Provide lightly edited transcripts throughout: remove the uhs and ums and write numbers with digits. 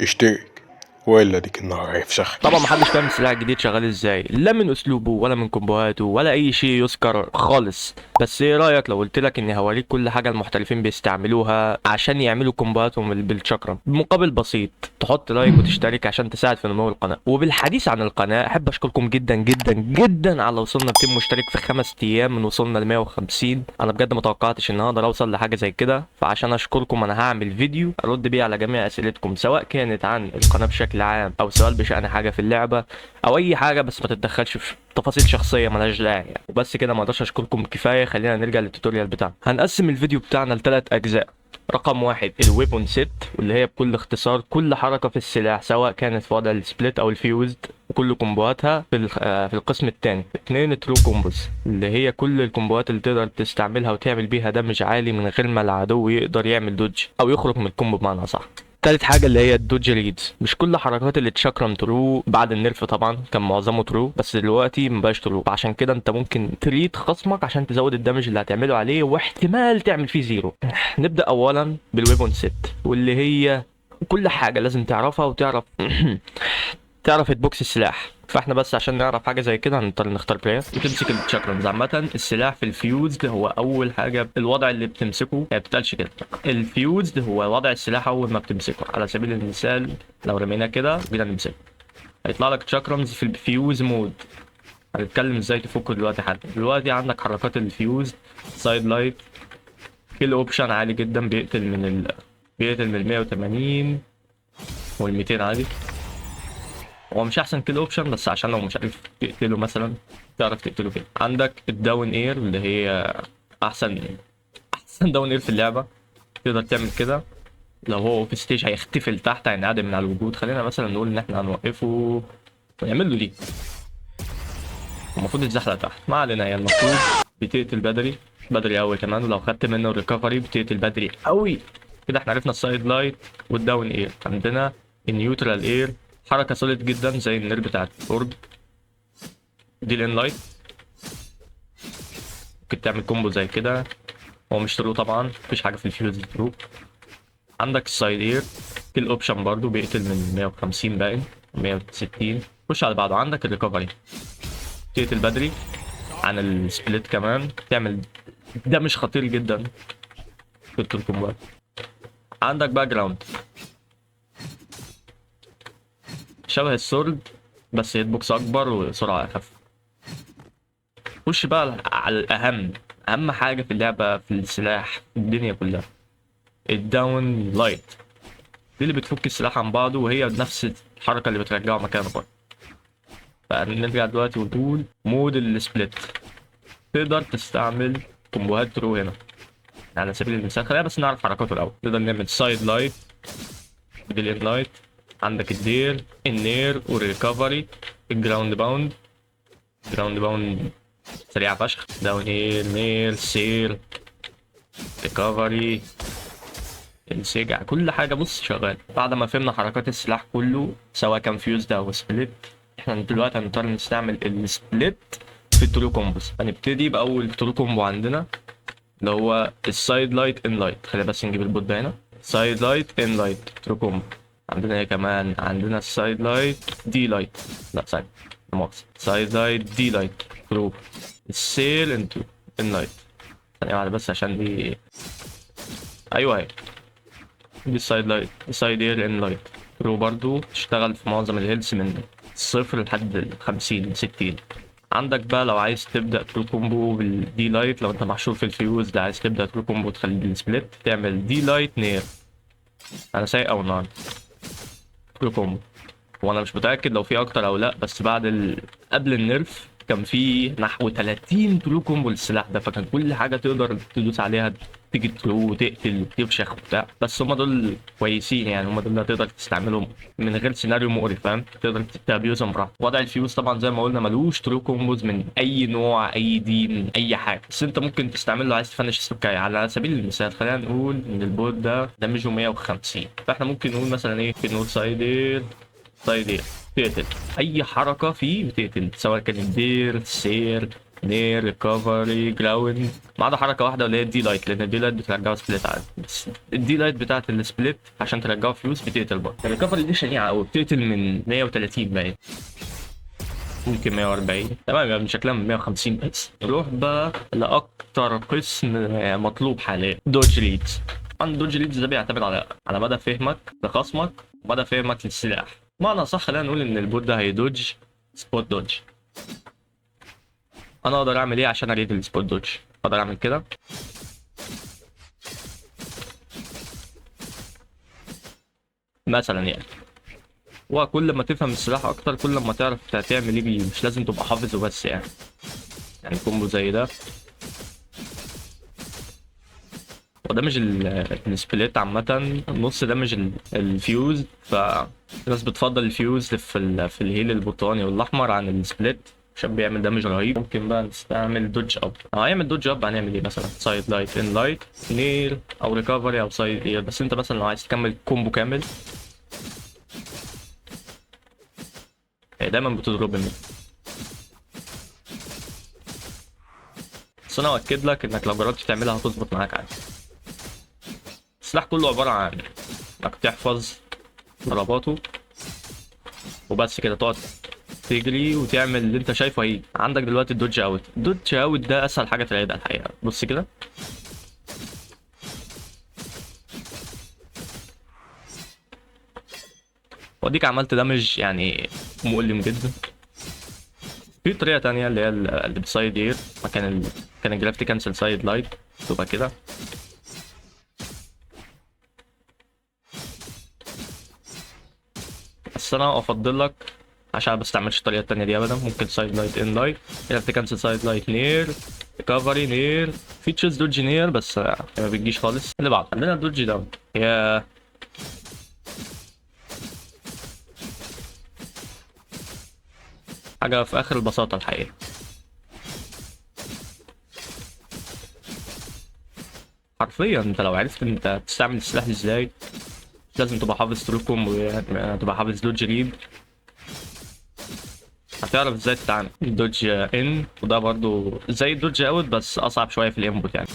اشترك والا ديك النهار هيفشخ. طبعا ما حدش فاهم السلاح الجديد شغال ازاي، لا من اسلوبه ولا من كومبوهاته ولا اي شيء يذكر خالص. بس ايه رايك لو قلت لك اني هوريك كل حاجة المحترفين بيستعملوها عشان يعملوا كومبوهاتهم بالتشاكرام بمقابل بسيط؟ تحط like وتشترك عشان تساعد في نمو القناة. وبالحديث عن القناة، احب اشكركم جدا جدا جدا على وصلنا 200 مشترك في 5 ايام من وصلنا ل 150. انا بجد ما توقعتش ان اقدر اوصل لحاجة زي كده، فعشان اشكركم انا هعمل فيديو ارد بيه على جميع اسئلتكم، سواء كانت عن القناة بشكل عام او سؤال بشان حاجة في اللعبة او اي حاجه، بس ما تتدخلش في تفاصيل شخصية ملهاش داعي يعني. وبس كده، ما اقدرش اشكركم كفايه. خلينا نرجع لل tutorial بتاعنا. هنقسم الفيديو بتاعنا لثلاث اجزاء. رقم 1 ال weapon set، واللي هي بكل اختصار كل حركة في السلاح سواء كانت في وضع ال split أو ال fused وكل كومبواتها في القسم الثاني. 2 true combos، اللي هي كل الكومبوات اللي تقدر تستعملها وتعمل بيها damage عالي من غير ما العدو يقدر يعمل dodge أو يخرج من ال combo بمعنى صح. تالت حاجة اللي هي ال dodge reads. مش كل حركات اللي تشاكرم true، بعد ال nerf طبعا كان معظمه true، بس دلوقتي مبقاش true، عشان كده انت ممكن ت read خصمك عشان تزود ال damage اللي هتعمله عليه واحتمال تعمل فيه zero. نبدأ اولا بال weapon set، واللي هي كل حاجة لازم تعرفها وتعرف تعرف hitbox السلاح. فاحنا بس عشان نعرف حاجة زي كده هنضطر نختار player وتمسك ال chakrams. عامة السلاح في ال fused هو اول حاجة الوضع اللي بتمسكه، هي بتتقالش كده، ال fused هو وضع السلاح اول ما بتمسكه. على سبيل المثال لو رمينا كده وجينا نمسكه هيطلع لك chakrams في ال fuse mode. هنتكلم ازاي تفكه دلوقتي حالا. دلوقتي عندك حركات ال fuse: side light، kill option عالي جدا، بيقتل من 180 وال 200 عادي. هو مش احسن kill option، بس عشان لو مش عارف تقتله مثلا تعرف تقتله كده. عندك ال down air، اللي هي احسن احسن down air في اللعبه. تقدر تعمل كده، لو هو off stage هيختفي لتحت، هينعدم من على الوجود. خلينا مثلا نقول ان احنا هنوقفه ونعمل له دي، المفروض يتزحلق تحت. ما علينا، هي المفروض بتقتل بدري بدري قوي كمان، ولو خدت منه ال recovery بتقتل بدري قوي. كده احنا عرفنا ال side light وال down air. عندنا ال neutral air، حركة solid جدا زي ال nair بتاعت اورب. دي ال in light، ممكن تعمل combo زي كده. هو مش true طبعا، مفيش حاجة في ال fuse true. عندك ال side air، kill option برضو، بيقتل من 150 باين 160. خش على بعضه، عندك ال recovery، تقتل بدري عن ال split كمان، تعمل damage خطير جدا في ال true combo. عندك بقى ground، شبه ال sword بس hitbox اكبر وسرعة اخف. خش بقى على الاهم، اهم حاجة في اللعبه، في السلاح، في الدنيا كلها، ال down light، دي اللي بتفك السلاح عن بعضه، وهي نفس الحركة اللي بترجعه مكانه برضه. فنرجع دلوقتي ونقول mode ال split، تقدر تستعمل كومبوهات true هنا. على سبيل المثال، خلينا بس نعرف حركاته الاول. نقدر نعمل side light بال in light، عندك ال dair، ال nair وال recovery، ال ground pound، ground pound سريعة فشخ، down air، nair، sair، recovery، السجع، كل حاجة بص شغال. بعد ما فهمنا حركات السلاح كله سواء كان fused او split، احنا دلوقتي هنضطر نستعمل ال split في ال true combos. هنبتدي بأول true combo عندنا اللي هو ال side light in light. خلينا بس نجيب ال bot ده هنا. side light in light true combo. عندنا ايه كمان؟ عندنا ال side light D light، لا side، لا مؤاخذة، side light D light true، ال sair into in light. ثانية واحدة بس عشان دي، ايوه اهي، دي ال side light side air in light true برضو، تشتغل في معظم ال health من 0 لحد 50 60. عندك بقى لو عايز تبدأ true combo بال D light، لو انت محشور في ال fuse ده عايز تبدأ true combo تخلي ال split، تعمل D light nair. انا سايق او النهارده true combo، وانا مش متأكد لو في اكتر او لا، بس قبل ال nerf كان في نحو 30 true combo للسلاح ده، فكان كل حاجة تقدر تدوس عليها تيجي true وتقتل وتفشخ وبتاع. بس هما دول كويسين يعني، هما دول اللي هتقدر تستعملهم من غير سيناريو مقرف، فاهم؟ تقدر ت abuse هم براحتك. وضع ال fuse طبعا زي ما قلنا ملوش true combos من اي نوع، اي دي من اي حاجه، بس انت ممكن تستعمله لو عايز ت finish السكاية. على سبيل المثال خلينا نقول ان ال bot ده damage ه 150، فاحنا ممكن نقول مثلا ايه؟ ممكن نقول side air، side air، تقتل. اي حركة فيه بتقتل، سواء كانت dair، sair. nair، recovery، ground، ما عدا حركة واحدة اللي هي ال D light، لان ال D light بترجعه split عادي، بس ال D light بتاعت ال split عشان ترجعه fuse بتقتل برضه. ال recovery دي شنيعه قوي، بتقتل من 130 باين، ممكن 140، تمام يعني شكلها من 150 بس. نروح بقى لاكتر قسم مطلوب حاليا، dodge reads. طبعا dodge reads ده بيعتمد على مدى فهمك لخصمك ومدى فهمك للسلاح. معنى صح خلينا نقول ان ال bot ده هي dodge spot dodge. انا اقدر اعمل ايه عشان ا read ال spot dodge؟ اقدر اعمل كده، مثلا يعني. وكل ما تفهم السلاح اكتر كل ما تعرف تعمل ايه بيه، مش لازم تبقى حافظه بس يعني. يعني combo زي ده و damage ال split عامة نص damage ال fuse، فالناس بتفضل الفيوز في ال heal البرتقاني والاحمر عن ال split عشان بيعمل damage رهيب. ممكن بقى نستعمل dodge up. لو هيعمل dodge up هنعمل ايه؟ مثلا side light in light nair او recovery او side air. بس انت مثلا لو عايز تكمل combo كامل هي دايما بتضرب منه. بس انا اؤكد لك انك لو جربت تعملها هتظبط معاك عادي. السلاح كله عبارة عن انك تحفظ ضرباته وبس كده، تقعد تجري وتعمل اللي انت شايفه هيجي. عندك دلوقتي ال dodge out. ال dodge out ده اسهل حاجة تلعبها الحقيقة. بص كده، واديك عملت damage يعني مؤلم جدا. في طريقة تانية اللي هي اللي ب side air مكان كان ال gravity cancel side light، تبقى كده. بس انا افضل لك عشان ما بستعملش الطريقة التانية دي ابدا. ممكن side light in light، gravity cancel side light nair، recovery nair، في chase dodge nair بس ما بتجيش خالص. اللي بعده عندنا dodge down. هي حاجة في آخر البساطة الحقيقة. حرفيا انت لو عرفت انت تستعمل السلاح ازاي، لازم تبقى حافظ true combo وتبقى حافظ dodge read، هتعرف ازاي تتعامل. dodge in وده برضو زي ال dodge out بس اصعب شوية في ال input يعني.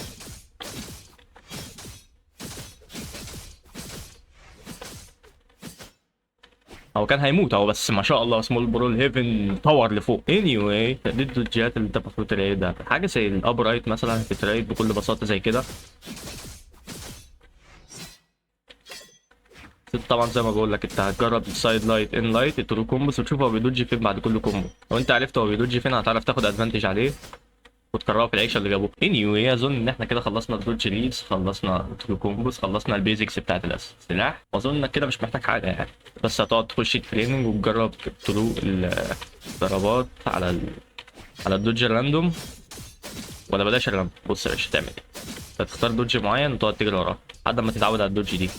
هو كان هيموت اهو، بس ما شاء الله Small Brawl Heaven طور لفوق. anyway دي الدوجات اللي انت المفروض تريدها. حاجة زي ال up right مثلا بتريد بكل بساطة زي كده. طبعا زي ما بقول لك انت هتجرب ال side light in light ال true combos وتشوف هو بي dodge فين بعد كل combo. لو انت عرفت هو بي dodge فين هتعرف تاخد advantage عليه وتكرهه في العيشة اللي جابوه. anyway اظن ان احنا كده خلصنا ال dodge reads، خلصنا ال true combos، خلصنا ال basics بتاعت السلاح. واظن انك كده مش محتاج حاجة يعني، بس هتقعد تخش ال training وتجرب true الضربات على ال dodge ال random، ولا بلاش ال random. بص يا باشا تعمل ايه، هتختار dodge معين وتقعد تجري وراه لحد ما تتعود على ال dodge دي.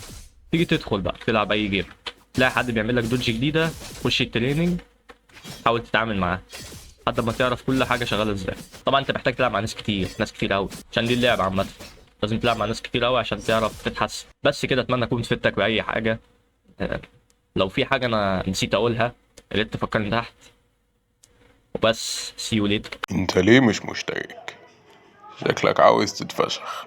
تيجي تدخل بقى تلعب اي game، تلاقي حد بيعمل لك dodge جديدة، تخش ال training حاول تتعامل معاه لحد ما تعرف كل حاجة شغالة ازاي. طبعا انت محتاج تلعب مع ناس كتير، ناس كتير قوي، عشان دي اللعبة عامة لازم تلعب مع ناس كتير قوي عشان تعرف تتحسن. بس كده اتمنى اكون فدتك باي حاجة. لو في حاجة انا نسيت اقولها يا ريت تفكرني تحت. وبس، see you later. انت ليه مش مشترك؟ شكلك عاوز تتفشخ.